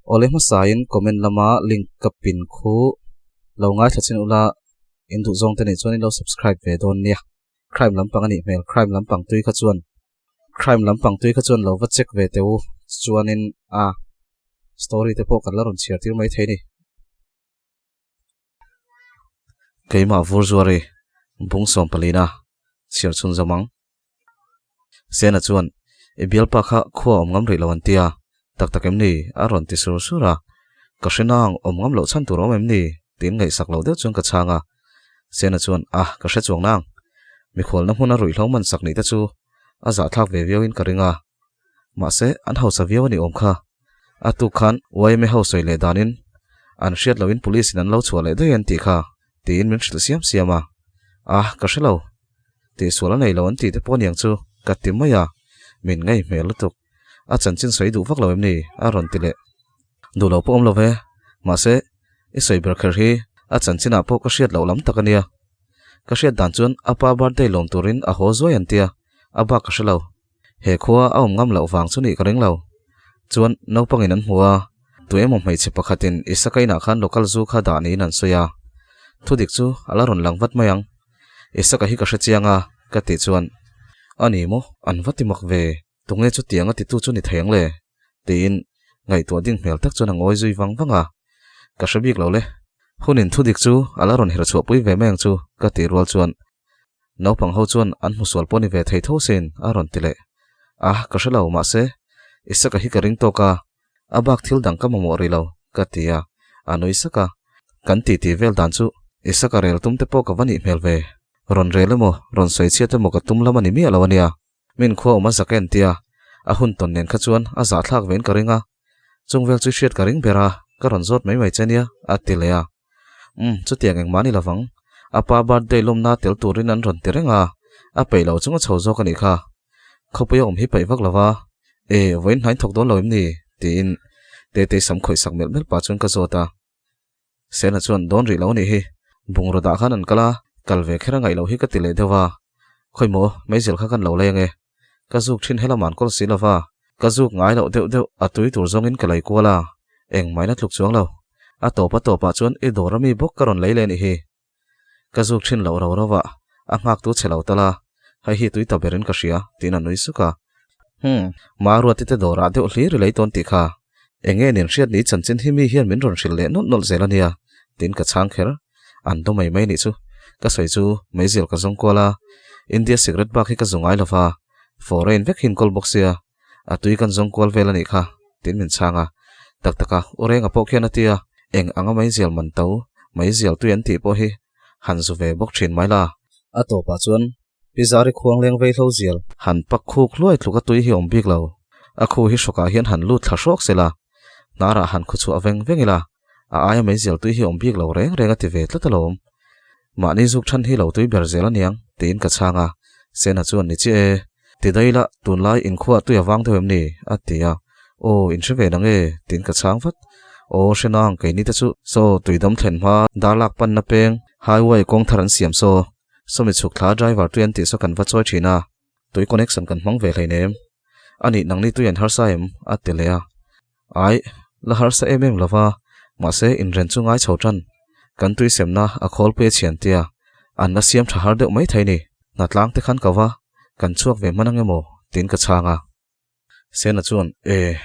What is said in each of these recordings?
Awle hmasain comment lama link ka pin khu lo ngaithla chin ula in duh zawng te nih chuan in lo subscribe ve dawn nia. Crime lampang a nih hmel crime lampang tui kha chuan crime lampang tui kha chuan lo va check ve teh u chuanin a story te pawh kan la rawn chhiar tir mai thei a ni. Keimah vur zuari bung sawm palina chhiar chhun zawm ang. Sena chuan, I bialpa kha khua awm ngam rih lo an tia, tak tak em ni? a rawn ti sur sur a. Ka hre nang, awm ngam loh chhan tur awm em ni? tiin ngaihsak lo deuh chuan ka chhang a. Sena chuan, A, ka hre chuang nang. Mikhualna hmuna ruihhlo man sak nih te chu a zahthlak ve viauin ka ring a. Mahse, an hausa viau a ni awm kha. A tuk khan YMA ho sawi leh danin an hriat lohin police in an lo chhuah leh daih an tih kha tiin min hrilh siam siam a. Ah, ka hre lo. Tihsual a nei lo an tih te pawh aniang chu ka ti mai a, min ngei hmel lutuk. A chanchin sawi duh vak lo em ni? a rawn ti leh. Duh lo pawh awm lo ve. Mahse, i sawi ber kher hi a chanchinah pawh ka hriat loh lam tak a nia. Ka hriat dan chuan a pa birthday lawm turin a haw zuai an tia, a bak ka hre lo. He khua a awm ngam loh vang chu nih ka ring lo. Chuan naupangin an hmu a, tu emaw hmeichhe pakhatin Isaka inah khan local zu kha dah niin an sawi a. Thudik chu a la rawn lang vat mai ang. Isaka hi ka hre chiang a, ka tih chuan, A ni maw, an va ti mak ve, tunge chutiang a titu chu ni thei ang le? tiin ngaihtuah ding hmel tak chuan a ngawi zui vang vang a. Ka hre bik lo le, hunin thudik chu a la rawn herchhuahpui ve mai ang chu, ka tih rual chuan Naupang ho chuan an hmusual pawh ni ve thei tho sin a rawn ti leh. A, ka hre lo, mahse, Isaka hi ka ring tawk a, a bak thil dang ka mamawh rih lo, ka ti a, a nui sak a. Kan titi vel dan chu Isaka rel tum te pawh ka va nih hmel ve. Rawn rel emaw, rawn sawi chhiat emaw ka tum lam a ni miah lo a nia. Min khua awm a zak en tia, a hun tawn nen kha chuan a zahthlak vein ka ring a. Chung vel chu i hriat ka ring ber a, ka rawn zawt mai mai che nia, a ti leh a. Umm, chutiang engmah ni lovang. A pa birthday lawmna tel turin an rawn ti reng a, a peih lo chung a chho zawk a nih kha. Khawpuia awm hi peih vak lo va, E, vawiin hnain thawk dawn lo em ni? tiin Tetei sam khawih sak melh melh pah chuan ka zawt a. Sena chuan dawn rih lo a nih hi, bungraw dah khan an kal a, kal ve kher a ngaih loh hi ka ti leh deuh a. Khawi maw, meizel kha kan lo leng e. Ka zuk thin helam an kawl si lo va, ka zuk ngai loh deuh deuh a tui tur zawngin ka lei kual a, engmah in a tluk chuang lo. A tawp a tawpah chuan i dawr ami bawk ka rawn lei leh anih hi. Ka zuk thin loh ro ro a, a nghak tu che lo tal a, hei hi tui ta berin ka hria, tiin a nui suk a. Hum, Maruati te dawrah deuh hlir i lei tawn tih kha. Enge nen hriat ni chanchin hi mi hian min rawn hrilh leh nawlh nawlh zel a nia, tiin ka chhang kher. An do mai mai nih chu. Ka sawi chu meizial ka zawng kual a, India cigarette bak hi ka zu ngai lo va, foreign vek hi in kawl bawk sia, a tui kan zawng kual vel a nih kha, tiin min chhang a. Tak tak a, U Renga pawh khian a ti a, eng anga meizial man to, meizial tui an tih pawh hi han zu ve bawk thin mai la. A tawpah chuan Pi Zari khuang leng vei hlo zial. Han pak khuk hluai tluk a tui hi awm bik lo. A khu hi hrawkah hian han lut thla hrawk sela, hnarah han khu chhuah veng veng ila, a aia meizial tui hi awm bik lo reng reng a ti ve tlat alawm. Mahni zuk than hi lo tui ber zel aniang, tiin ka chhang a. Sena chuan ni chiah e, ti daih ila, tunlai inkhua tui a vang deuh em ni? a ti a. Aw, in hre ve nang e, tiin ka chhang vat. Aw, hre nang, keini te chu saw tuidam thlen hma darlak panna peng highway kawng thar an siam saw. Sawmi chhuk thla driver tui an tih saw kan va chawi thin a, tui connection kan hmang ve hleinem. A nih nangni tui an harsa em? a ti leh a. Ai, la harsa em em lova, mahse inren chu ngai chho tan. Kan tui semna a khawlpui a chhian tia, an la siam tha har deuh mai thei ni. Hnatlang te khan ka va, kan chhuak ve hman ang emaw? tiin ka chhang a. Sena chuan, E,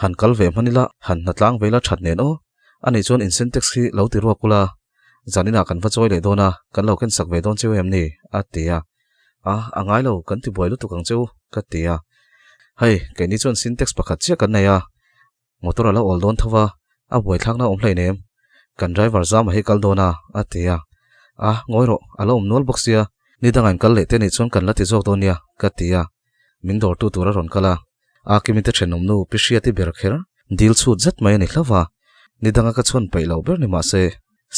han kal ve hman ila, han hnatlang ve ila that nen aw. Ani chuan in Sintex hi lo ti ruak ula, zaninah kan va chawi leh dawn a, kan lo ken sak ve dawn cheu em ni? a ti a. A, a ngai lo, kan ti buai lutuk ang cheu, ka ti a. Hei, keini chuan Sintex pakhat chiah kan nei a, motor a lo awl dawn tho va, a buaithlakna a awm hleinem. Kan driver zama hi kal dawn a, a ti a. A, ngawi rawh, a la awm nual bawk sia, ni danga in kal leh te nih chuan kan la ti zawk dawn nia, ka ti a. Min dawrtu tur a rawn kal a, a Kimi te thenawmnu Pi Hriati ber kher dil chhut zet mai a ni hlauh va, ni danga ka chhawn peih loh ber ni mah se,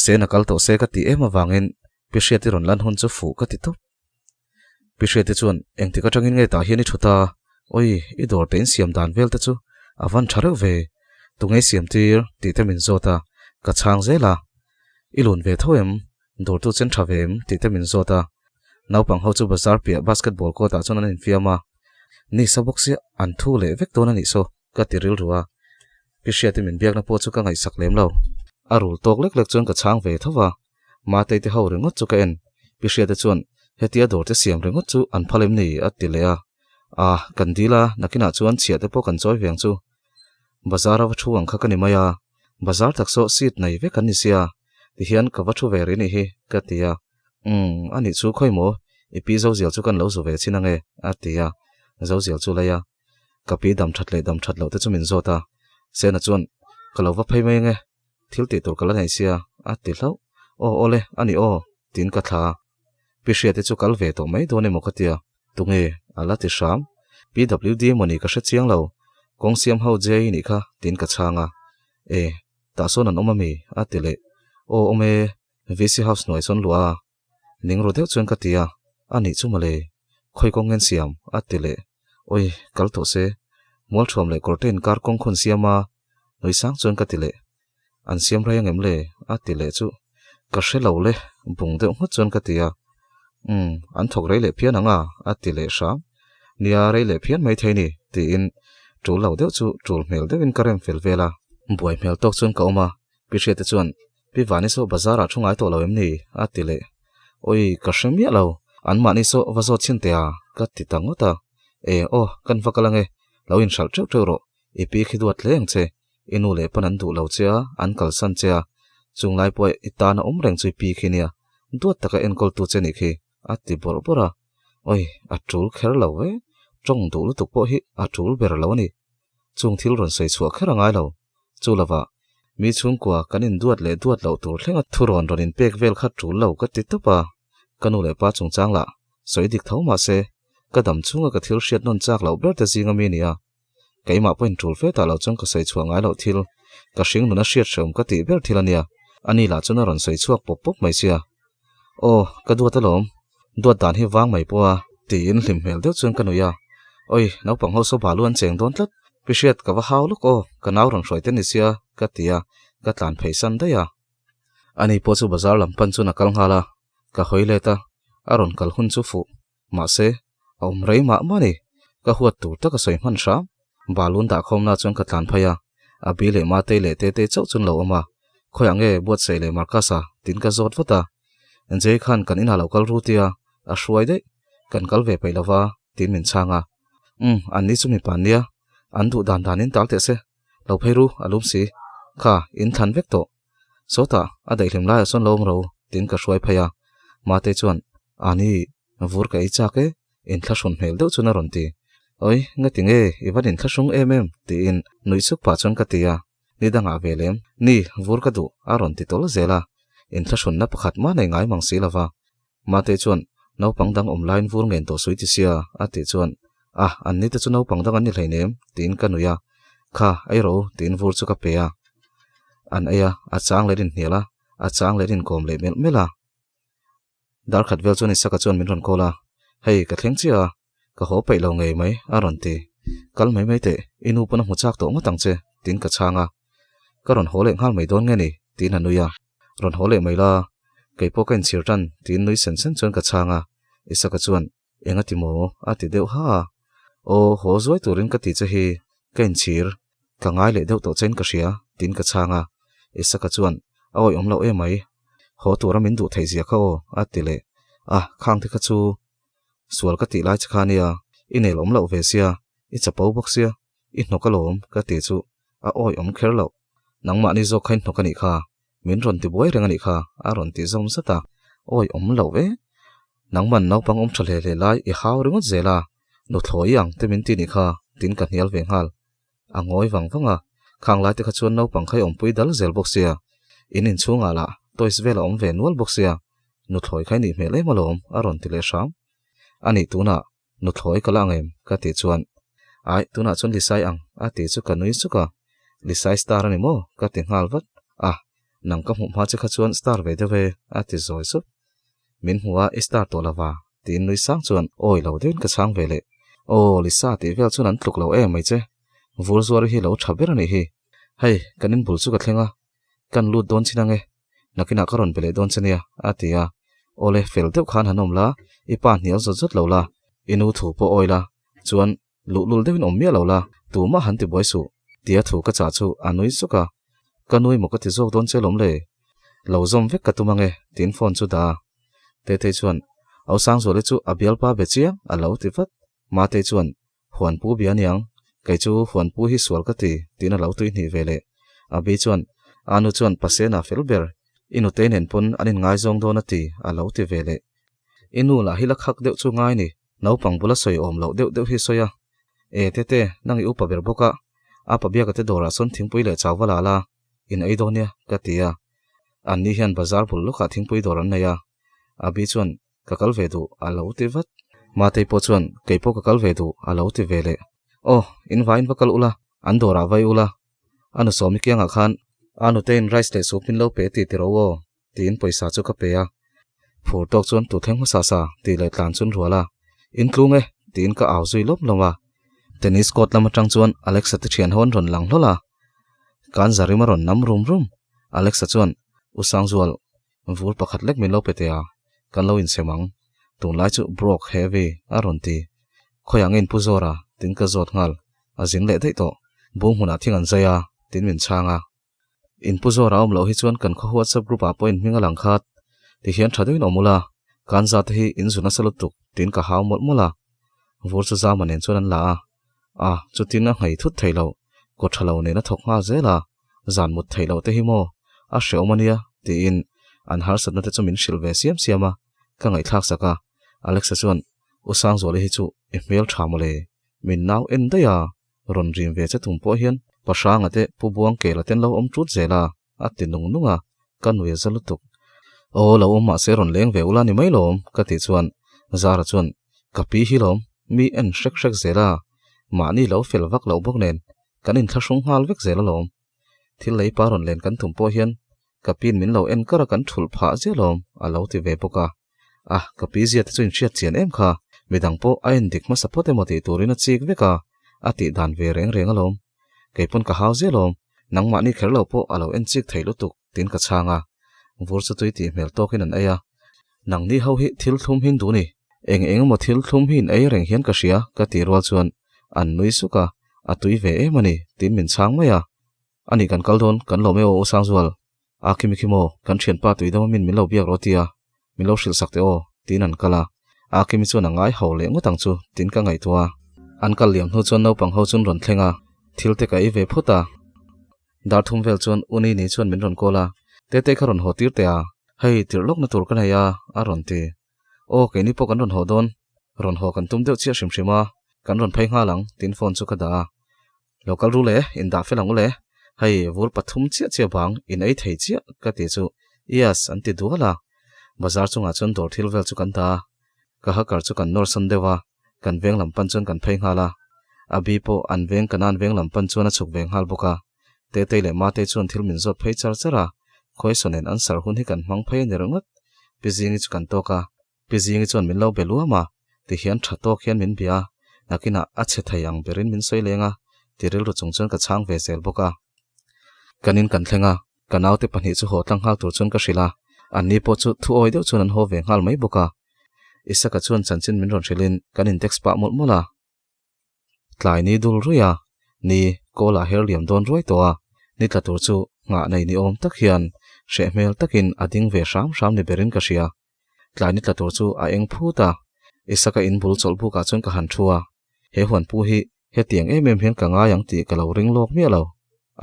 Sena kal tawh se ka tih em avangin Pi Hriati rawn lan hun chu fuh ka ti tawp. Pi Hriati chuan, Engtik atangin nge tah hian i thut a? Awi, i dawr te insiam dan vel te chu a van tha reuh ve. Tunge i siam tir? tih te min zawt a, ka chhang zel a. I lun ve tho em? Dawrtu chen tha ve em? tih te min zawt a. Naupang ho chu bazar piah basketball court ah chuan an infiam a. Ni sa bawk sia, an thu leh vek dawn a nih saw, ka ti rilru a. Pi Hriati min biakna pawh chu ka ngaihsak lem lo. A rul tawk lek lek chuan ka chhang ve tho va. Matei te ho ringawt chu ka en. Pi Hriata chuan, Hetia dawr te siam ringawt chu an phal em ni? a ti leh a. A, kan dil a, nakinah chuan chhiah te pawh kan chawi ve ang chu. Bazar a va thu ang kha ka ni mai a, bazar tak saw seat nei vek an ni sia, tihian ka va thu ve rih nih hi, ka ti a. Umm, anih chu khawi maw, i pi Zozial chu kan lo zu ve chin ange, a ti a. Zozial chu lei a. Ka pi dam that leh dam that loh te chu min zawt a. Sena chuan, Ka lo va phei mai ange, thil tih tur ka la nei sia, a ti hlauh. Aw awle, a ni aw, tiin ka thla a. Pi Hriati chu kal ve tawh mai dawn emaw ka tia, tunge? a la ti hram. PWD emaw ni ka hre chiang lo, kawng siam ho JE nih kha, tiin ka chhang a. E, tah sawn an awm ami? a ti leh. Aw awm e, VC house hnuai sawn luah a. Ning ru deuh chuan ka ti a, a nih chu mawle, khawi kawng ngen siam? a ti leh. Awi, kal tawh se. Mualthuam leh kawrte inkar kawng khawn siam a, nui sang chuan ka ti leh. An siam rei angem le? a ti leh chu. Ka hre lo le, bung deuh nghut chuan ka ti a. Umm, an thawk rei leh phian ang a, a ti leh hram. Nia, rei leh phian mai thei ni, tiin tul lo deuh chu tul hmel deuhin ka rem fel vel a. Buai hmel tawk chuan ka awm a, Pi Hriate chuan, Pi Vani saw bazar ah thu ngai tawh lo em ni? a ti leh. Awi, ka hre miah lo, anmahni saw va zawt chhin teh a, ka ti ta ngawt a. E, aw, kan va kal ange, lo inhralh teuh teuh rawh, i pi khi duat hle ang che, i nu leh pawn an duh lo che a, an kalsan che a, chung lai pawh i tan a awm reng chu i pi khi nia, duat taka enkawltu che nih khi, a ti bawrh bawrh a. Awi, a tul kher lo ve, tawng duh lutuk pawh hi a tul ber lo a ni. Chung thil rawn sawi chhuah kher a ngai lo. Chu lovah, mi chhungkua kan induat leh duat loh tur thlenga thurawn rawn inpek vel kha tul lo ka ti tawp a, ka nu leh pa chungchang lah sawi dik tho mah se, ka dam chhunga ka thil hriat nawn chak loh ber te zinga mi nia. Keimah pawhin tul fe tah lo chuan ka sawi chhuah ngai loh thil, ka hring nuna hriat hrehawm ka tih ber thil a nia, ani lah chuan a rawn sawi chhuak pawp pawp mai sia. Aw, ka duat alawm, duat dan hi vang mai pawh a. Tiin hlim hmel deuh chuan ka nuih a, Awi, naupang ho saw balu an cheng dawn tlat, pi hriat ka va hau lawk aw, ka nau rawn hruai te ni sia, ka ti a, ka tlan phei san daih a. Ani pawh chu bazar lam pan chuan a kal nghal a, ka hawi let a, a rawn kal hun chu fuh. Mahse, a awm rei mah mah ni. Ka huat tur tak a sawi hman hram. Balun dahkhawmna chuan ka tlan phei a, a bi leh Matei leh Tetei chauh chuan lo awm a. Khawiah nge Buatsaih leh Marcus-a? tiin ka zawt vat a. Jay khan kan inah lo kal ru tia, a hruai daih. Kan kal ve peih lova, tiin min chhang a. Umm, an ni chu mipa an nia. An duh dan danin tal teh se. Lo phei ru, a lum si. Kha, in thlan vek tawh. Sawtah, a daihlim laiah chuan lo awm ro, tiin ka hruai phei a. Matei chuan, Ani, vur ka ei chak e, inthlahrun hmel deuh chuan a rawn ti. Awi, ngati nge, i van inthlahrung em em, tiin nuih suk pah chuan ka ti a. Ni dangah ve lem, ni, vur ka duh, a rawn ti tawl zel a. Inthlahrunna pakhat mah nei ngai mang si lova. Matei chuan, Naupang dang awm laiin vur ngen tawh sui ti sia, a tih chuan, Ah, an ni te chu naupang dang an ni hleinem, tiin ka nuih a. Kha, ei rawh u, tiin vur chu ka pe a. An ei a, a chang leh in hnial a, a chang leh in kawm leh melh melh a. Dar khat vel chuan Isaka chuan min rawn call a, Hei, ka thleng chiah a, ka haw peih lo ngei mai, a rawn ti. Kal mai mai teh, i nu pawn a hmu chak tawh ngawt ang che, tiin ka chhang a. Ka rawn haw leh nghal mai dawn nge ni? tiin a nui a. Rawn haw leh mai la, kei pawh ka inchhir tan, tiin nui sen sen chuan ka chhang a. Isaka chuan, Enga ti maw? a ti deuh ha a. Aw, haw zuai turin ka ti che hi, ka inchhir, ka ngai leh deuh tawh chein ka hria, tiin ka chhang a. Isaka chuan, A awih awm loh emai, haw tura min duh theih zia kha aw, a ti leh. A, khang te kha chu sual ka tih lai che kha nia, i nel awm loh ve sia, i chapo bawk sia, i hnawk alawm, ka ti chu a awih awm kher loh. Nangmahni zawk kha in hnawk a nih kha, min rawn ti buai reng a nih kha, a rawn ti zawm zat a. Awi awm loh e, nangman naupang awm tha hle hle lai i hau ringawt zel a, nuthlawi ang te min ti nih kha, tiin ka hnial ve nghal. A ngawi vang vang a, khang lai te kha chuan naupang kha i awmpui dal zel bawk sia, in inchhungah lah toys vel a awm ve nual bawk sia, nuthlawi kha i nih hmel em alawm, a rawn ti leh hram. A nih tunah Nuthlawi ka la ang em? ka tih chuan, Ai, tunah chuan Lisai ang, a tih chu ka nui suk a. Lisai star a ni maw? ka ti nghal vat a. Nang ka hmuh hma che kha chuan star ve deuh e, a ti zawi sup. Min hmu a, i star tawh lo va, tiin nui sang chuan awi lo deuhin ka chhang ve leh. Aw, Lisa tih vel chuan an tluk lo em mai che. Vur zuari hi lo tha ber a nih hi. Hei, kan inbul chu ka thleng a, kan lut dawn chin ange, nakinah ka rawn be leh dawn che nia, a ti a. Awle, fel deuh khan han awm la, i pa hnial zawt zawt lo la, i nu thu pawh awi la, chuan luhlul deuhin awm miah lo la, tumah han ti buai suh, tia thu ka chah chu a nui zuk a. Ka nui maw ka ti zawk dawn che lawm le? Lo zawm vek ka tum ange, tiin phone chu dah a. Tetei chuan, Au Sangzuali chu a bialpa be chiang, a lo ti vat. Matei chuan, Huanpu bia aniang, kei chu Huanpu hi sual ka ti, tiin a lo tui hnih ve leh. Abi chuan, Anu chuan Pasena fel ber, i nutei nen pawn an inngaizawng dawn a ti, a lo ti ve leh. I nu lah hi la khak deuh chu ngai ni, naupang bula sawi awm loh deuh deuh hi sawi a. E Tete, nang i upa ber bawk a, apa biaka te dawrah sawn thingpui leh chau va la la, in ei dawn nia, ka ti a. Anni hian bazar bul lawkah thingpui dawr an nei a. Abi chuan, Ka kal ve duh, a lo ti vat. Matei pawh chuan, Kei pawh ka kal ve duh, a lo ti ve leh. Aw, in vain va kal ula, an dawrah vai ula. A nu sawmi kiangah khan, A nutein rice leh soup min lo pe ti ti ro aw, tiin pawisa chu ka pe a. Phur tawk chuan tu thleng hmasa sa tih leh tlan chun rual a, In tlung e, tiin ka au zui lawm lawm a. Tennis court lam atang chuan Alexa te thian ho an rawn lang hlawl a. Kan zarim a rawn nam rum rum. Alexa chuan, U Sangzual, Vur pakhat lek min lo pe teh a, kan lo insem ang. Tunlai chu broke heavy a rawn ti. Khawiah nge in pu zawr a? Tin ka zawt nghal. A zin leh daih tawh. Bung hmunah thing an zai a, tin min chhang a. In pu zawr a awm loh hi chuan kan khaw WhatsApp group ah pawh in hming a lang khat. Ti hian tha deuhin awm ula, kan za te hi in zu nasa lutuk, tin ka hau mawlh mawlh a. Vur chu zama nen chuan an la a. A, chutin a nghei thut thei lo, kaw tha lo nen a thawk nghal zel a, zan mut theih loh te hi maw, a hrehawm a nia, tiin an harsatna te chu min hrilh ve siam siam a, ka ngaihthlak sak a, Alexa chuan, U Sangzuali hi chu i hmel tha mawle, min nau en daih a, rawn rim ve che tum pawh hian Pahranga te Pu Buangkela ten lo awm tut zel a, a ti nung nung a, ka nui a za lutuk. Aw, lo awm mahse rawn leng ve ula ni mai lawm, ka tih chuan Zara chuan, Ka pi hi lawm, mi en hrek hrek zel a, mahni lo fel vak loh bawk nen, kan inthlahrung nghal vek zel alawm. Thil lei pa rawn len kan tum pawh hian ka piin min lo en kar a kan thulh phah zia lawm, a lo ti ve bawk a. A, ka pi zia te chu inhriat chian em kha, midang pawh a en dik hmasa phawt emaw tih turin a chik vek a, a tih dan ve reng reng alawm. Kei pawn ka hau zia lawm, nangmahni kher lo pawh a lo en chik thei lutuk, tiin ka chhang a. Vur chu tui tih hmel tawkin an ei a. Nangni ho hi thil thlum hin duh ni, eng eng emaw thil thlum hi in ei reng hian ka hria, ka tih rual chuan an nui suk a, a tui ve em a ni, tiin min chhang mai a. Ani kan kal dawn, kan lawm e aw U Sangzual, a khimi khi maw, kan thianpa tui dam amin min lo biak rawh tia, min lo hrilh sak teh aw, tiin an kal a. A khimi chuan a ngai ho leh ngawt ang chu, tiin ka ngaihtuah a. An kal liam hnu chuan naupang ho chuan rawn thleng a, thil te ka ei ve phawt a. Dar thum vel chuan U Nini chuan min rawn call a, Tete kha rawn haw tir teh a, hei tirh lawkna tur ka nei a, a rawn ti. Aw, keini pawh kan rawn haw dawn, rawn haw kan tum deuh chiah hrim hrim a, kan rawn phei nghal ang, tiin phone chu ka dah a. Lo kal ru le, in dah fel ang u le, hei vur pathum chiah chiah vang in ei thei chiah ka tih chu yes an ti dual a, bazar chungah chuan dawr thil vel chu kan dah a, ka hakar chu kan nawr sawn deuh a, kan veng lam pan chuan kan phei nghal a, Abi pawh an veng kanan veng lam pan chuan a chhuk ve nghal bawk a, Tetei leh Matei chuan thil min zawt phei char char a, khawisaw nen an sar hun hi kan hmang phei a ni ringawt, Pi Zingi chu kan tawk a, Pi Zingi chuan min lo be luam a, tihian tha tawk hian min bia a, nakinah a chhe thei ang berin min sawi leng a, ti rilru chung chuan ka chhang ve zel bawk a. Kan in kan thleng a, ka naute pahnih chu haw tlang nghal tur chuan ka hrilh a, anni pawh chu thu awi deuh chuan an haw ve nghal mai bawk a. Isaka chuan chanchin min rawn hrilhin kan in text pah mawlh mawlh a. Tlai ni dul ruih a, ni kawl ah her liam dawn ruai tawh a, ni tla tur chu nghah nei ni awm tak hian hreh hmel takin a ding ve hram hram ni berin ka hria. Tlai ni tla tur chu a eng phut a, Isaka in bul chawlh bukah chuan ka han thu a, he huanpu hi hetiang em em hian ka ngai ang tih ka lo ring lawk miah lo.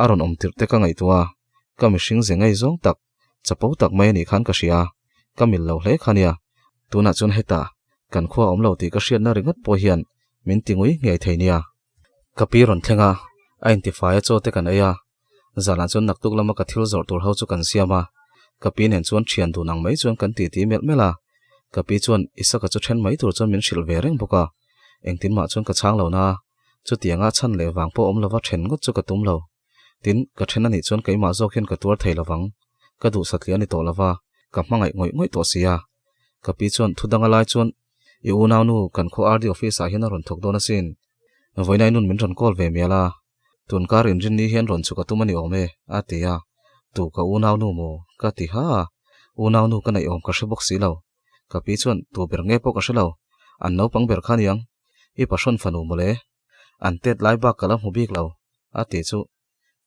A rawn awm tirh te ka ngaihtuah a, ka mihring ze ngei zawng tak, chapo tak mai a nih khan ka hria, ka mil lo hle kha nia. Tunah chuan hetah kan khua awm lo tih ka hriatna ringawt pawh hian min ti ngui ngei thei nia. Ka pi rawn thleng a, a intifai a chaw te kan ei a, zanah chuan naktuk lama ka thil zawrh tur ho chu kan siam a, ka pi nen chuan thian dun ang mai chuan kan titi melh melh a, ka pi chuan Isaka chu then mai tur chuan min hrilh ve reng bawk a, engtin mah chuan ka chhang lo na, chutianga chhan leh vang pawh awm lova then ngawt chu ka tum lo. Tin, ka then anih chuan keimah zawk hian ka tuar thei lovang. Ka duh satliah a ni tawh lo va, ka hmangaih ngawih ngawih tawh si a. Ka pi chuan thu danga lai chuan I unaunu kan khaw RD office ah hian a rawn thawk dawn asin. Vawiinai nun min rawn call ve mial a, tun kar inrinni hian rawn chhuk a tum a ni awm e, a ti a. Tu ka unaunu maw? Ka ti ha a. Unaunu ka neih awm ka hre bawk si lo. Ka pi chuan tu ber nge pawh ka hre lo, an naupang ber kha niang, i pahrawn fanu mawle. An tet lai bak ka la hmu bik lo, a ti chu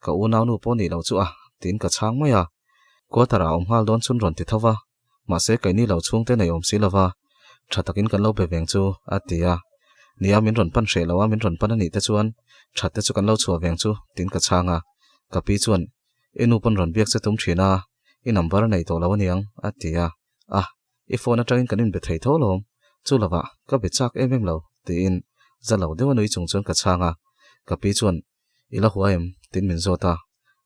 ka unaunu pawh nih loh chu a, tiin ka chhang mai a. Quarter ah awm nghal dawn chun rawn ti tho va, mahse keini lo chhungte nei awm si lova, tha takin kan lo be veng chu, a ti a. Nia min rawn pan hreh lo a, min rawn pan a nih te chuan that te chu kan lo chhuah veng chu, tiin ka chhang a. Ka pi chuan, I nu pawn rawn biak che tum thin a, i number a nei tawh lo aniang, a ti a. A, i phone atangin kan inbe thei tho lawm, chu lovah ka be chak em em lo, tiin za lo deuh a nui chung chuan ka chhang a. Ka pi chuan, I la hua em? tiin min zawt a.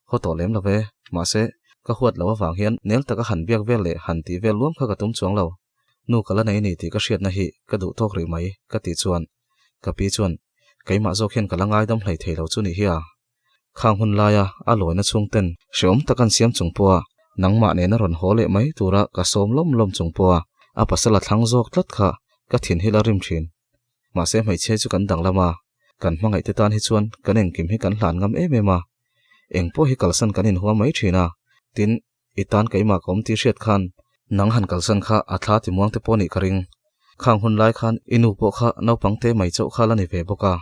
Haw tawh lem lo ve, mahse, ka huat loh avang hian nel taka han biak vel leh han tih vel luam kha ka tum chuang lo. Nu ka la nei ni tih ka hriatna hi ka duh tawk rih mai, ka tih chuan ka pi chuan, Keimah zawk hian ka la ngaidam hlei thei lo chu nih hi a. Khang hun laia a lawina chhungten hreawm tak an siam chung pawha nangmah nena rawn haw leh mai tura ka sawm lawm lawm chung pawha a pasal a thlang zawk tlat kha ka thin hi la rim thin. Mahse hmeichhia chu kan danglam a, kan hmangaih te tan hi chuan kan engkim hi kan hlan ngam em em a, eng pawh hi kalsan kan inhua mai thin a, tin, i tan keimah ka awm tih hriat khan nang han kalsan kha a thla ti muang te pawh nih ka ring. Khang hun lai khan i nu pawh kha naupang te mai chauh kha la ni ve bawk a,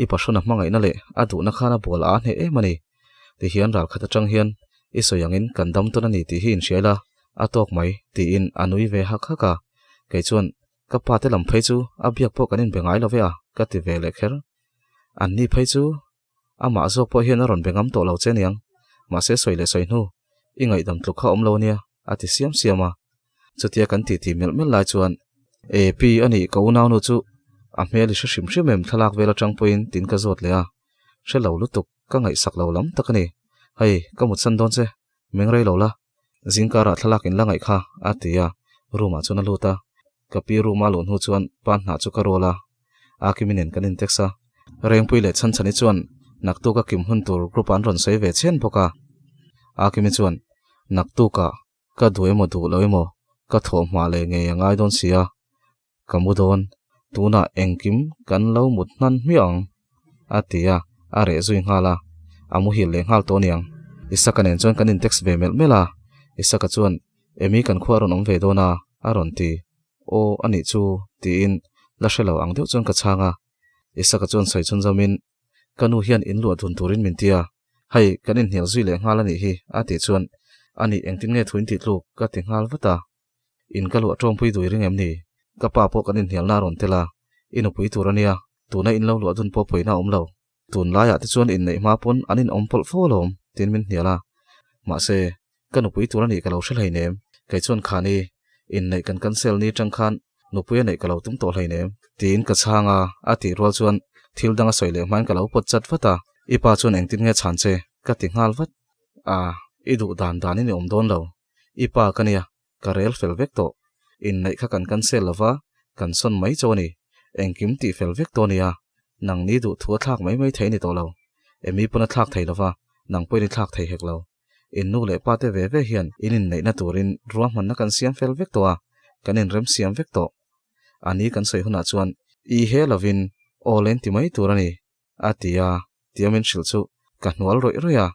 i pahrawn a hmangaihna leh a duhna khan a bual a hneh em a ni. Tihian ralkhat atang hian i sawi angin kan dam tawn a ni tih hi inhriai la, a tawk mai, tiin a nui ve hak hak a, kei chuan Ka pa te lam phei chu a biak pawh kan inbe ngai lo ve a, ka ti ve leh kher. An ni phei chu amah zawk pawh hian a rawn be ngam tawh lo che niang, mahse sawi leh sawi hnu i ngaihdam tluk kha awm lo ania, a ti siam siam a. Chutia kan titi melh melh lai chuan, E pi a nih ka unaunu chu a hmel i hre hrim hrim em thlalak vel atang pawhin tin ka zawt leh a, hre lo lutuk ka ngaihsak lo lam tak a ni. Hei ka mutsan dawn che, meng rei lo la, Zingkarah thlalak in la ngaih kha, a ti a, room ah chuan a lut a. Ka pi room a luh hnu chuan pa hnah chu ka rual a, Akimi nen kan intext a. Rengpui leh Chhanchhani chuan naktuk a kim hun tur group ah an rawn sawi ve chhen bawk a. Akimi chuan, Naktuk ah ka duh emaw duh lo emaw ka thawh hma leh ngei a ngai dawn si a, ka mu dawn, tunah engkim kan lo mut hnan hmiah ang, a ti a, a reh zui nghal a, a muhil leh nghal tawh aniang. Isaka nen chuan kan intext ve melh melh a, Isaka chuan, Emi kan khua a rawn awm ve dawn a, a rawn ti. Aw, a nih chu, tiin la hre lo ang deuh chuan ka chhang a. Isaka chuan sawi chhun zawmin, Ka nu hian in luah dun turin min ti a, hei, kan inhnial zui leh nghal a nih hi, a tih chuan, A nih, engtin nge thu in tih tluk? ka ti nghal vat a. In ka luah tawngpui dui ring em ni? Ka pa pawh kan inhnialna a rawn tel a, i nupui tur a nia, tuna in lo luah dun pawh pawina a awm lo. Tun laiah te chuan inneih hma pawn an inawm pawlh fo alawm, tiin min hnial a. Mahse, ka nupui tur a nih ka lo hre hleinem, kei chuan khani, inneih kan cancel ni tang khan nupui a neih ka lo tum tawh hleinem, tiin ka chhang a, a tih rual chuan thil dang a sawi leh hmain ka lo pawt chat vat a, i pa chuan engtin nge chhan che? ka ti nghal vat. A, i duh dan danin i awm dawn lo, I pa ka nia, ka rel fel vek tawh. Inneih kha kan cancel lova, kan sawn mai chauh a ni. Engkim tih fel vek tawh a nia, nang ni duh thu a thlak mai mai thei a ni tawh lo. Emi pawn a thlak thei lova, nang pawhin i thlak thei hek lo. In nu leh pa te ve ve hian in inneihna turin ruahmanna kan siam fel vek tawh a, kan inrem siam vek tawh. A ni kan sawi hunah chuan i he lovin aw len ti mai tur a ni. A ti a, tia min hrilh chu ka hnual rawih rawih a,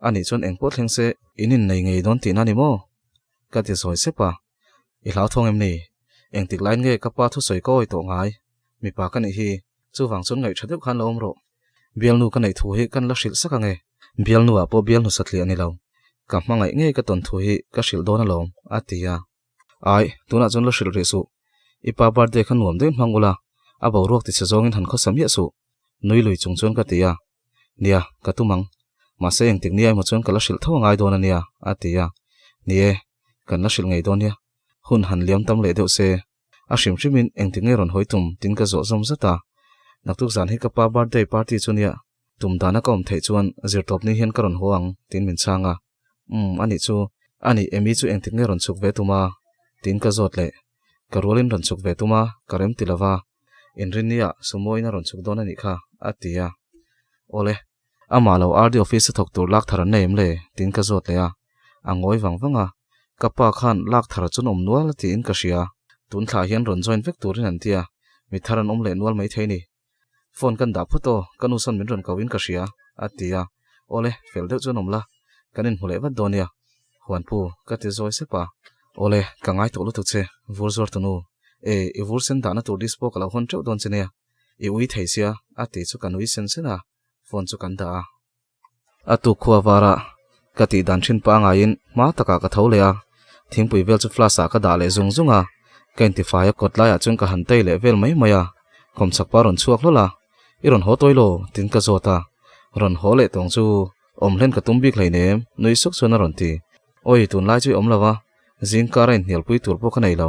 anih chuan engpawh thleng se in innei ngei dawn tihna ni maw? Ka ti zawi sep a, I hlauthawng em ni? Engtik laiin nge ka pa thusawi ka awi tawh ngai? Mipa ka nih hi, chuvang chuan ngaih tha deuh khan lo awm rawh. Bialnu ka neih thu hi kan la hrilh sak ange, bialnu ah pawh bialnu satliah a ni lo, ka hmangaih ngei ka tawn thu hi ka hrilh dawn alawm, a ti a. Ai, tunah chuan la hrilh rih suh. I pa birthday kha nuam deuhin hmang ula, a boruak ti chhe zawngin han khawsa miah suh. Nui lui chung chuan ka ti a. Nia, ka tum ang. Mahse engtik nia emaw chuan ka la hrilh tho a ngai dawn a nia, a ti a. Ni e, kan la hrilh ngei dawn nia. Hun han liam tam leh deuh se. A hrim hrimin engtik nge rawn hawi tum tiin ka zawh zawm zat a. Naktuk zan hi ka pa birthday party chu nia, tum dana ka awm theih chuan zirtawpni hian ka rawn haw ang tiin min chhang a. Umm, anih chu, anih Amy chu engtik nge rawn chhuk ve tum a? tiin ka zawt leh. Ka rualin rawn chhuk ve tum a, ka rem ti lova, Inrinnia Sumoin a rawn chhuk dawn anih kha, a ti a. Awle, amah lo RD office a thawk tur lak thar an nei em le? tiin ka zawt leh a. A ngawi vang vang a, Ka pa khan lak thar chuan awm nual a tiin ka hria. Tun thlah hian rawn join vek turin an ti a, mi thar an awm leh nual maithei ni. Phone kan dah phawt aw, ka nu sawn min rawn ko in ka hria, a ti a. Awle, fel deuh chuan awm la, kan inhmu leh vat dawn nia. Huanpu, ka ti zawi sep a. Awle, ka ngai tawh lutuk che, vur zuar tu nu. E, i vur sen dahna tur dispo ka lo hawn teuh dawn che nia. I ui thei sia, a ti chu ka nui sen sen a, phone chu kan dah a. A tuk khua varah ka tih dan thin pangaiin hma takah ka tho leh a, thingpui vel chu flask ah ka dah leh zung zung a, ka intifai a kawt laiah chuan ka han tei leh vel mai mai a, khawmchhak pa rawn chhuak hlawl a, I rawn haw tawi law? tiin ka zawt a, rawn haw leh tawng chu awm hlen ka tum bik hleinem nui suk chuan a rawn ti, Awi tunlai chu i awm lo a, zingkar a inhnialpui tur pawh ka nei lo,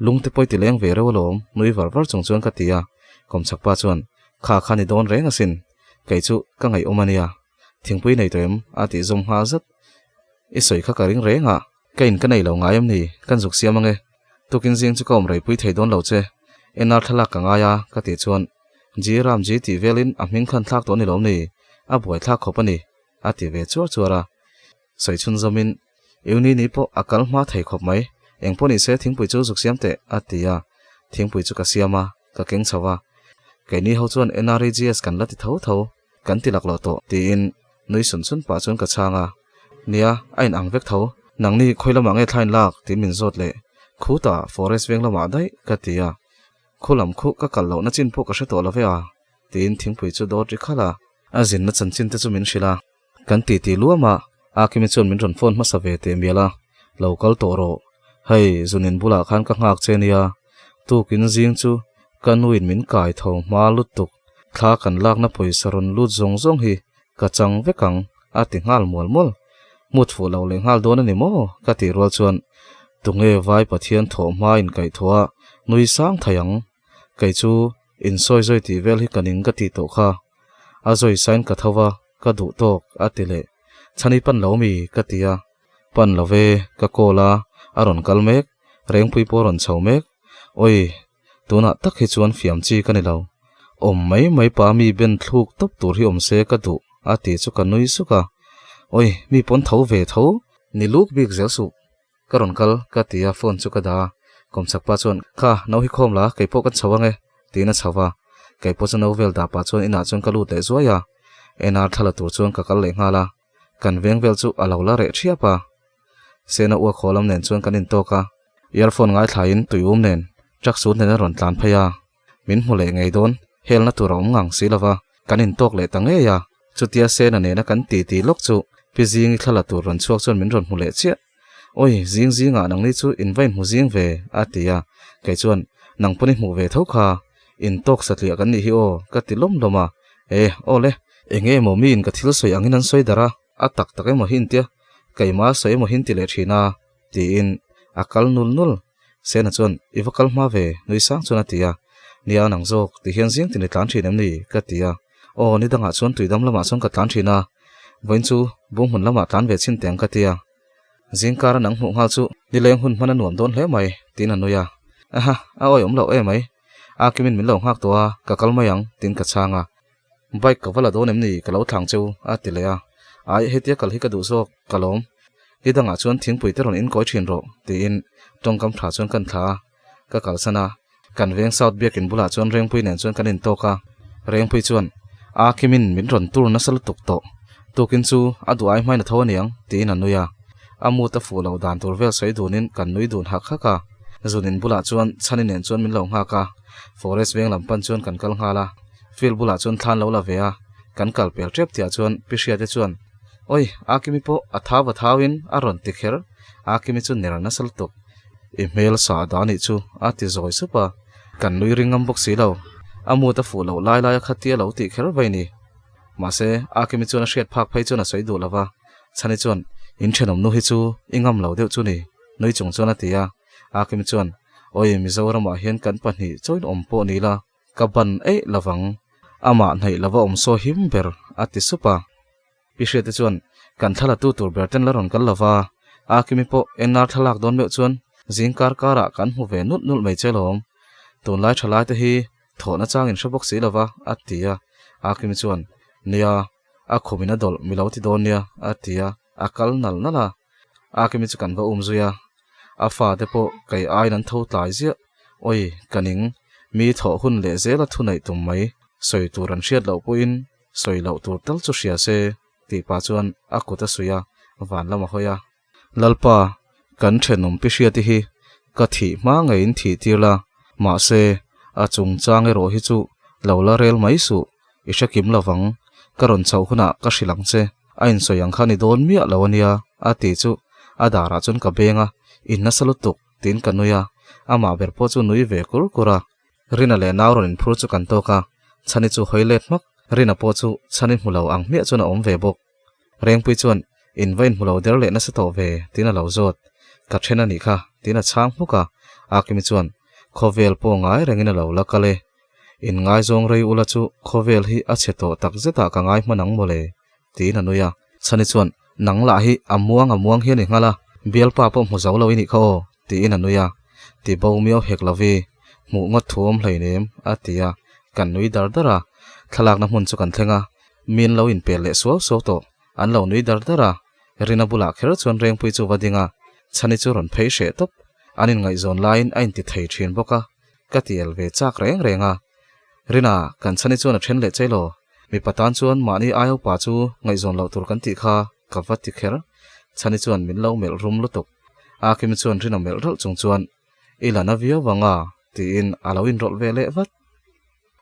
lungte pawh i ti leng ve reuh alawm nui var var chung chuan ka ti a, khawmchhak pa chuan, Kha kha ni dawn reng asin, Kei chu ka ngaihawm a nia, thingpui nei tawh em? a tih zawm nghal zat. I sawi kha ka ring reng a, ka in ka nei lo ngai em ni? Kan zuk siam ange. Tukin zing chu ka awm reipui thei dawn lo che. NR thlalak ka ngai a, ka tih chuan Ji Ram Ji tih velin a hming khan thlak tawh ni lawm ni? A buai thlak khawp a ni, a ti ve chuar chuar a. Sawi chhun zawmin, Euni ni pawh a kal hma thei khawp mai, eng pawh ni se thingpui chu zuk siam teh, a ti a. Thingpui chu ka siam a, ka keng chho a. Keini ho chuan NREGS kan la ti tho tho, kan ti lak loh tawh, tiin nui sun sun pah chuan ka chhang a. Nia, a in ang vek tho, nangni khawi lamah nge thlain lak? tiin min zawt leh. Khutah forest veng lamah daih, ka ti a. Khu lam khu ka kal lohna chin pawh ka hre tawh lo ve a, tiin thingpui chu dawt ri khalh a. A zinna chanchin te chu min hrilh a. Kan ti ti luam a, Akimi chuan min rawn phone hmasa ve teh mial a, Lo kal tawh rawh, hei zunin bulah khan ka nghak che nia, tukin zing chu ka nuin min kai tho hma lutuk, thla kan lakna pawisa rawn lut zawng zawng hi ka chang vek ang a ti nghal mual mual. Mut fuh lo leh nghal dawn a ni maw? ka tih rual chuan tunge vai Pathian thawh hma inkaihthawh a nui sang thei ang, kei chu insawi zawi tih vel hi ka ning ka tih tawh kha. A zawi sain ka tho va, ka duh tawk, a ti leh. Chhani pan lo mi? ka ti a. Pan lo ve, ka call a, a rawn kal mek, Rengpui pawh a rawn chho mek. Awi, tunah tak hi chuan fiam chi ka ni lo. Awm mai mai pa mi ben thluk tawp tur hi awm se ka duh, a ti chu ka nui suk a. Awi, mi pawn tho ve tho. Ni luk bik zel suh. Ka rawn kal, ka ti a, phone chu ka dah a. Kawmchhak pa chuan, Kha, no hi khawm la, kei pawh kan chho ang e, tiin a chho va. Kei pawh chu no vel dah pah chuan inah chuan ka lut leh zuai a. NR thla la tur chuan ka kal leh nghal a. Kan veng vel chu a lo la reh thiap a. Sena uak haw lam nen chuan kan intawk a. Earphone ngaithlain tuium nen truck sut nen a rawn tlan phei a. Min hmu leh ngei dawn, helna tur a awm ngang si lova, kan intawk leh ta ngei a. Chutia Sena nena kan titi lawk chu Pi Zingi thla la tur rawn chhuak chuan min rawn hmu leh chiah. Awi, zing zingah nangni chu in va inhmu zing ve, a ti a. Kei chuan, Nang pawn i hmuh ve tho kha, intawk satliah kan nih hi aw, ka ti lawm lawm a. E, aw le, eng emaw miin ka thil sawi angin an sawi darh a, a tak tak emaw hi intia, keimah a sawi emaw hi inti leh thin a, tiin a kal nul nul. Sena chuan, I va kal hma ve, nui sang chuan a ti a. Nia, nang zawk, ti hian zing tin i tlan thin em ni? ka ti a. Aw, ni dangah chuan tuidam lamah chuan ka tlan thin a, vawiin chu bunghmun lamah tlan ve chhin teh ang ka ti a. Zingkara nang hmuh nghal chu nileng hun hman a nuam dawn hle mai, tiin a nui a. Aha, a awihawm loh em mai. A kimin min lo nghak tawh a, ka kal mai ang, tiin ka chhang a. Bike ka va la dawn em ni? Ka lo thlang cheu, a ti leh a. Ai, hetia kal hi ka duh zawk, ka lawm. Ni dangah chuan thingpui te rawn inkawi thin rawh, tiin tawngkam tha chuan kan thla a. Ka kalsan a, kan veng South Biakin bulah chuan Rengpui nen chuan kan intawk a. Rengpui chuan, A Kimin min rawn tur nasa lutuk tawh. Tukin chu a duh ai hmain a tho aniang, tiin a nui a. A mut a fuh loh dan tur vel sawi dunin kan nui dun hak hak a. Zunin bulah chuan Chhani nen chuan min lo nghak a. Forest veng lam pan chuan kan kal nghal a. Field bulah chuan thlan lo la ve a, kan kal pel tep tihah chuan Pi Hriate chuan, Awi, Akimi pawh a thau va thauin a rawn ti kher, Akimi chu ner nasa lutuk. I hmel sa dah anih chu, a ti zawi sup a, kan nui ring ngam bawk si lo. A mut a fuh loh lai lai a khatia lo tih kher vai ni. Mahse, Akimi chuan a hriat phak phei chuan a sawi duh lo va, Chhani chuan, In thenawm nu hi chu i ngam lo deuh chu ni, nui chung chuan a ti a. Akimi chuan, Awi, Mizoramah hian kan pahnih chawiin awm pawh ni la, Ka ban eih lovang, amah hnaih lova awm saw him ber, a ti sup a. Pi Hriate chuan, Kan thla latu tur ber ten la rawn kal lova, a Kimi pawh NR thlalak dawn meuh chuan zing kar karah kan hmu ve nulh nulh mai che lawm. Tunlai tha lai te hi thawhna changin hre bawk si lova, a ti a. A Kimi chuan, Nia, a khumin a dawlh mi lo ti dawn nia, a ti a, a kal nal nal a. Akimi chu kan va um zui a, a fate pawh kei aiin an tho tlai ziah. Oi, ka ning, mi thawh hun leh zela thu neih tum mai, sawi tur an hriat loh pawhin sawi loh tur tal chu hria se, tih pah chuan a kut a suih a, van lam a hawi a. Lalpa, kan thenawm pi hriati hi ka thih hma ngeiin thih tir la, mahse, a chungchang erawh hi chu lo la rel mai suh, i hre kim lovang, ka rawn chhoh hunah ka hrilh ang che, a insawi ang kha ni dawn miah lo ania, a ti chu a darah chuan ka beng a, in nasa lutuk, tiin ka nui a, amah ber pawh chu nui ve kur kur a. Rina leh nau rawn inphur chu kan tawk a, Chhani chu hawi let hmak, Rina pawh chu Chhani hmu lo ang hmiah chuan a awm ve bawk. Rengpui chuan, In va inhmu lo der leh nasa tawh ve, tiin a lo zawt. Ka then a nih kha, tiin a chhang hmuk a. Akimi chuan, Khawvel pawh ngai rengin a lo la kal e. In ngaizawng rei ula chu khawvel hi a chhe tawh tak zetah ka ngai hman ang mawle, tiin a nui a. Chhani chuan, Nang lah hi a muang a muang hian i nghal a, bialpa pawh hmu zo lo i nih kha aw, tiin a nui a. Ti bo miau hek lovi, hmuh ngawt thu awm hleinem, a ti a. Kan nui dar dar a. Thlalakna hmun chu kan thleng a. Min lo inpel leh suau suau tawh. An lo nui dar dar a, Rina bulah kher chuan Rengpui chu va ding a, Chhani chu rawn phei hreh tawp. An inngaihzawn laiin a inti thei thin bawk a, ka ti el ve chak reng reng a. Rina, kan Chhani chuan a then leh chei lo. Mipa tan chuan mahni ai upa chu ngaihzawn loh tur kan tih kha ka va ti kher. Chhani chuan min lo melh rum lutuk. Akimi chuan Rina melh ralh chung chuan, I la na viau vang a, tiin a lo inrawlh ve leh vat.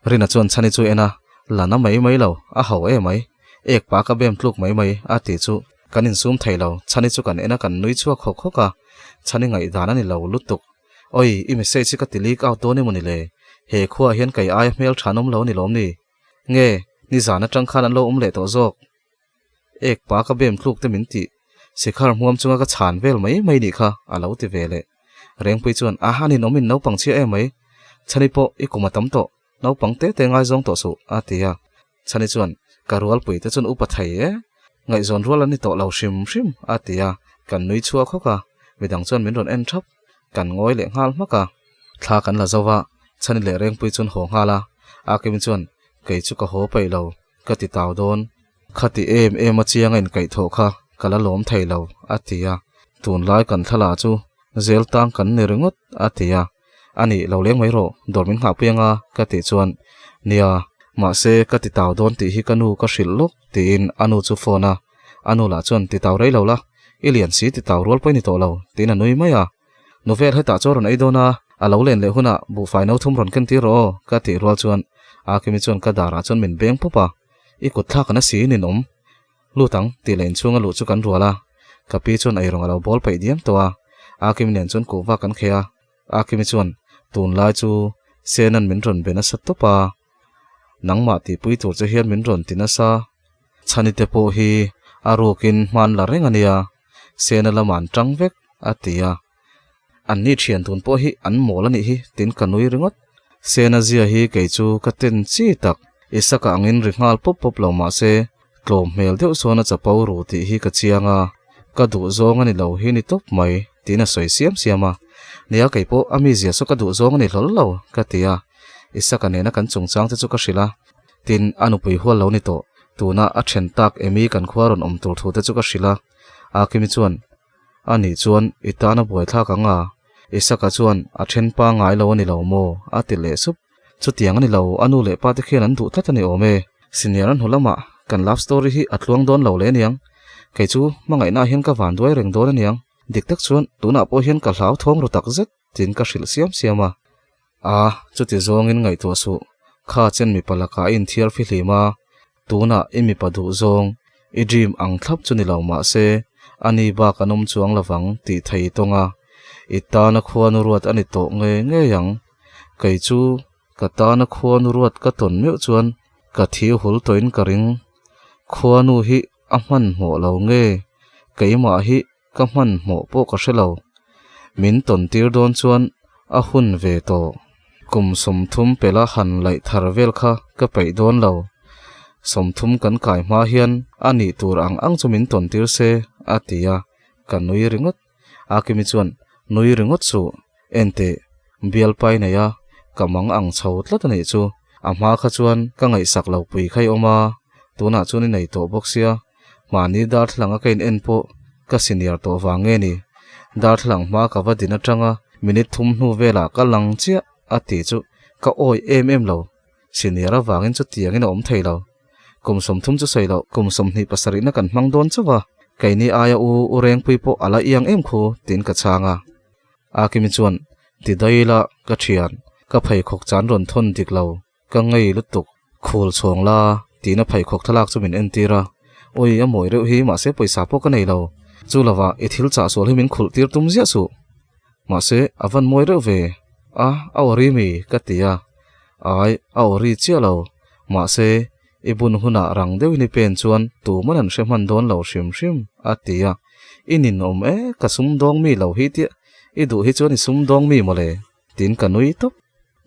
Rina chuan Chhani chu en a, la na mai mai lo, a ho e mai, ek pa ka bem tluk mai mai a tih chu kan insum thei lo, Chhani chu kan en a kan nui chhuak hawk hawk a, Chhani ngaihdan a ni lo lutuk. Oi, i message hi ka ti leak out dawn emawni le? He khuaah hian kei aia hmel than awm lo a ni lawm ni? Nge, nizan atang khan an lo awm leh tawh zawk? Ek pa ka bem tluk te min tih, sikhar hmuam chunga ka chhan vel mai mai nih kha, a lo ti ve leh. Rengpui chuan, A han in awm in naupang chhia em mai, Chhani pawh i kum a tam tawh, naupang te te ngaizawng tawh suh, a ti a. Chhani chuan, Ka rualpui te chuan upa thei e, ngaihzawn rual an ni tawh lo hrim hrim, a ti a, kan nui chhuak hawk a, midang chuan min rawn en thap, kan ngawi leh nghal hmak a. Thla kan la zo va, Chhani leh Rengpui chuan haw nghal a, Akimi chuan, Kei chu ka haw peih lo, Ka ti tau dawn. Khati em em a chiang a inkaihthawh kha ka la lawm thei lo, a ti a. Tunlai kan thlalak chu zel tang kan ni ringawt, a ti a. A nih, lo leng mai rawh, dawr min nghahpui anga, ka tih chuan, Nia, mahse ka ti tau dawn tih hi ka nu ka hrilh lawk, tiin a nu chu phone a. A nu lah chuan, Ti tau rei lo la, i lian si ti tau rual pawh i ni tawh lo, tiin a nui mai a. Novel hetah chuan rawn ei dawn a, a lo len leh hunah buhfai no thum rawn ken tir rawh aw, ka tih rual chuan Akimi chuan ka darah chuan min beng pawp a, I kut thlak an a si in awm. Lut ang, tih leh inchhunga luh chu kan rual a, ka pi chuan eirawng a lo bawl peih diam tawh a, Akimi nen chuan kuhva kan kheh a, Akimi chuan tunlai chu Sena'n min rawn be nasa tawp a, nangmah tihpui tur che hian min rawn ti nasa, Chhani te pawh hi a rukin hman la reng a nia, Sena lamah an tang vek, a ti a. An ni thian tun pawh hi an mawl a nih hi, tiin ka nui ringawt. Sena zia hi kei chu ka ten chi tak, Isaka angin ri nghal pawp pawp lo mah se, tlawm hmel deuh sawn a chapo ru tih hi ka chiang a, ka duh zawng a ni lo hi ni tawp mai, tiin a sawi siam siam a. Nia kei pawh a mizia saw ka duh zawng a ni hlawl lo, ka ti a. Isaka nena kan chungchang te chu ka hrilh a. Tin, a nupui hual lo ni tawh, tuna a then tak Amy kan khua rawn awm tur thu te chu ka hrilh a. Akimi chuan, A nih chuan i tan a buaithlak ang a? Isaka chuan, A then pa ngai lo a ni lo maw? a ti leh sup. Chutiang a ni lo, a nu leh pa te khian an duh tlat a ni awm e. Senior an hnu lamah kan love story hi a tluang dawn lo leh aniang. Kei chu hmangaihnaah hian ka van duai reng dawn aniang. Dik tak chuan tunah pawh hian ka hlau thawng ru tak zet tiin ka hrilh siam siam a. A, chuti zawngin ngaihtuah suh, kha chen mipa lakah i inthiar fihlim a, tunah i mipa duh zawng, i dream ang thlap chu ni lo mah se, ani bak an awm chuang lovang tih thei i tawng a, i tana khuanu ruat a ni tawh ngei ngei ang. Kei chu ka tana khuanu ruat ka tawn meuh chuan ka thi hul tawhin ka ring. Khuanu hi a hmanhmawh lo nge, keimah hi Ka hmanhmawh pawh ka hre lo. Min tawn tir dawn chuan a hun ve tawh. Kum 30 pela han laih thar vel kha ka peih dawn lo. 30 kan kai hma hian a nih tur ang ang chu min tawn tir se, a ti a, ka nui ringawt. Akimi chuan, Nui ringawt suh, enteh, bialpai nei a, ka mang ang chho tlat a nih chu. A hma kha chuan ka ngaihsak lo pui kha i awm a, tunah chuan i nei tawh bawk sia. Mahni darthlalang a ka in en pawh. Ka senior tawh vang nge ni? Darthlalang hma ka va din atanga minute thum hnu velah ka lang chiah a ti chu ka awih em em lo. Senior avangin chutiangin a awm thei lo. Kum 30 chu sawi loh, kum 27 na kan hmang dawn chauh a, keini aia u u Rengpui pawh a la iang em khu tiin ka chhang a. Akimi chuan, Ti daih ila ka thian, ka pheikhawk chan rawn thawn dik lo, ka ngei lutuk, khul chhawng la tiin a pheikhawk thlalak chu min entir a. Ui, a mawi reuh hi, mahse pawisa pawh ka nei lo. Chu lovah i thil chah sual hi min khulh tir tum ziah suh. Mahse, a van mawi reuh ve. A, a awri mi? ka ti a. Ai, a awri chiah lo. Mahse, i bun hunah rang deuhin i pen chuan tuman an hre hman dawn lo hrim hrim, a ti a. I ninawm e, ka sumdawng mi lo hi tia i duh hi chuan i sumdawng mi mawle, tiin ka nui tawp.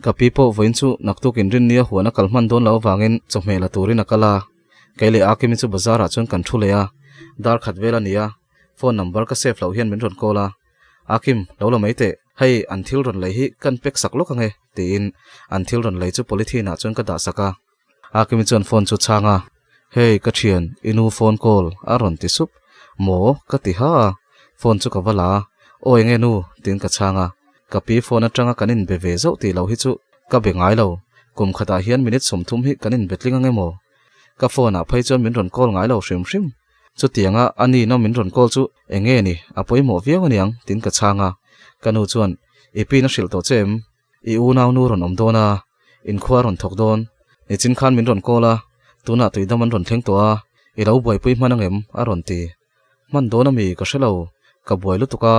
Ka pi pawh vawiin chu naktuk inrinnia huan a kal hman dawn lo avangin chawhmeh la turin a kal a. Kei leh Akimi chu bazar ah chuan kan thu leh a, dar khat vel a ni a, phone number ka save loh hian min rawn call a. Akim, lo la mai teh, hei an thil rawn lei hi kan pack sak lawk ange, tiin an thil rawn lei chu polythene ah chuan ka dah sak a. Akimi chuan phone chu chhang a, Hey, ka thian, i nu phone call a rawn ti sup. Maw? ka ti ha a, phone chu ka va la a, Aw enge nu? tiin ka chhang a. Ka pi phone atanga kan inbe ve zauh tih lo hi chu ka be ngai lo, kum khatah hian minute 30 hi kan inbe tling ange maw? Ka phone ah phei chuan min rawn call ngai lo hrim hrim. Chutianga a ni na min rawn call chu eng nge ni, a pawimawh viau aniang tiin ka chhang a. Ka nu chuan, I pin a hrilh tawh che em? I unau nu rawn awm dawn a, inkhua a rawn thawk dawn. Nichin khan min rawn call a, tunah tuidam an rawn thleng tawh a, i lo buaipui hman angem? a rawn ti. Hman dawn ami ka hre lo, ka buai lutuk a,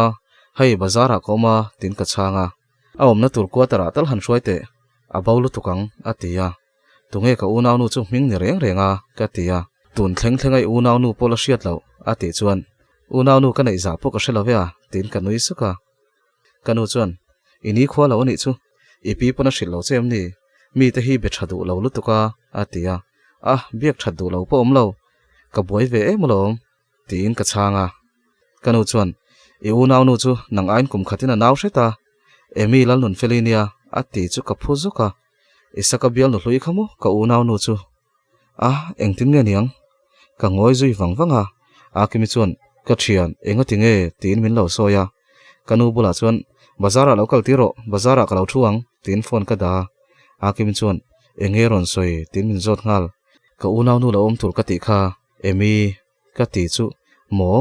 hei bazar ah ka awm a tiin ka chhang a. A awmna tur quarter ah tal han hruai teh, a bo lutuk ang a ti a. Tunge ka unaunu chu hming ni reng reng a? ka ti a. Tun thleng thleng a i unaunu pawh la hriat loh a tih chuan, Unaunu ka neih zah pawh ka hre lo ve a tiin ka nui suk a. Ka nu chuan, I ni khua lo a nih chu, i pi pawn a hrilh lo che em ni? Mite hi be tha duh lo lutuk a a ti a. A, biak that duh lo pawh awm lo, ka buai ve em alawm tiin ka chhang a. Ka nu chuan, I unaunu chu nang aiin kum khatin a nau hret a, Amy Lalnunfeli nia a ti chu ka phu zuk a. Isaka bial nu hlui kha maw ka unaunu chu? A, engtin nge niang? Ka ngawi zui vang vang a, Akimi chuan, Ka thian, enga ti nge? tiin min lo sawi a. Ka nu bulah chuan, Bazar ah lo kal tir rawh, bazar ah ka lo thu ang, tiin phone ka dah a. Akimi chuan, Enge rawn sawi? tiin min zawt nghal. Ka unaunu lo awm tur ka tih kha, Amy, ka ti chu, Maw?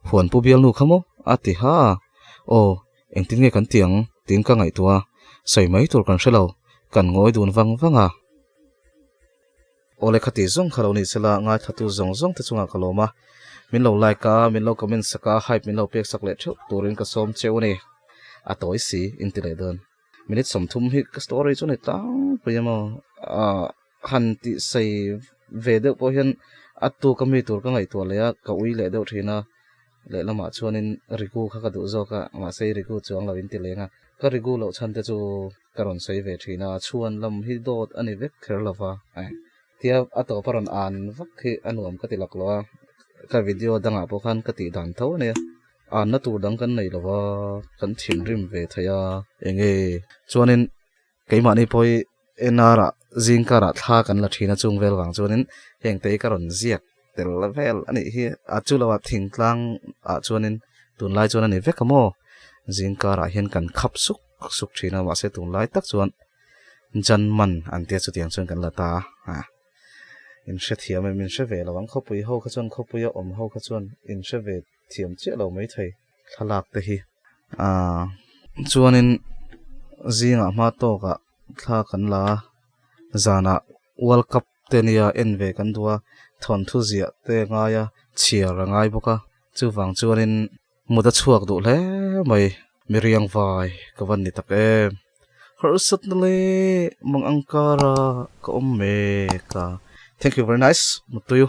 Huan pu bialnu kha maw? a ti ha a. Aw, engtin nge kan ti ang? tiin ka ngaihtuah a, sawi mai tur kan hre lo, kan ngawi dun vang vang a. Aw le khati zawng kha lo ni sela, ngaithatu zawng zawng te chungah ka lawm a, min lo like a, min lo comment sak a, hype min lo pek sak leh theuh turin ka sawm cheu a ni. A tawi si, in ti leh dawn. Minute 30 hi ka story chu a ni tlangpui a maw? Ahh han tih sei ve deuh pawh hian a tuk a mi tur ka ngaihtuah leh a, ka ui leh deuh thin a, lehlamah chuanin rigu kha ka duh zawk a, mahse rigu chuang lo in ti leng a, ka rigu loh chhan te chu ka rawn sawi ve thin a, chhuan lam hi dawt a ni vek kher lo va, tia a tawp a rawn an vak hi a nuam ka ti lak lo a, ka video dangah pawh khan ka tih dan tho a nia, anna tur dang kan nei lo va, kan thinrim ve thei a, enge chuanin Keimahni pawh hi NR ah zing karah thla kan la thin a chung vel vang chuanin heng te hi ka rawn ziak tel vel a nih hi a chu lo ah thingtlang ah chuanin tunlai chuan a ni vek a maw zing karah hian kan khap suk suk thin a mahse tunlai tak chuan Janman an tia chutiang chuan kan la ta a in hrethiam em in hre ve lo ang khawpui ho kha chuan khawpuia awm ho kha chuan in hre ve thiam chiah lo maithei. Thlalak te hi aaa chuanin zingah hma tawkah thla kan la a zanah world cup te nia en ve kan duh a thawnthu ziah te a ngai a chhiar a ngai bawk a chuvang chuanin mut a chhuak duh hle mai miriang vai ka van ni tak em harsat na leh mang ang kara ka awm mek a thank you very nice muttuiu.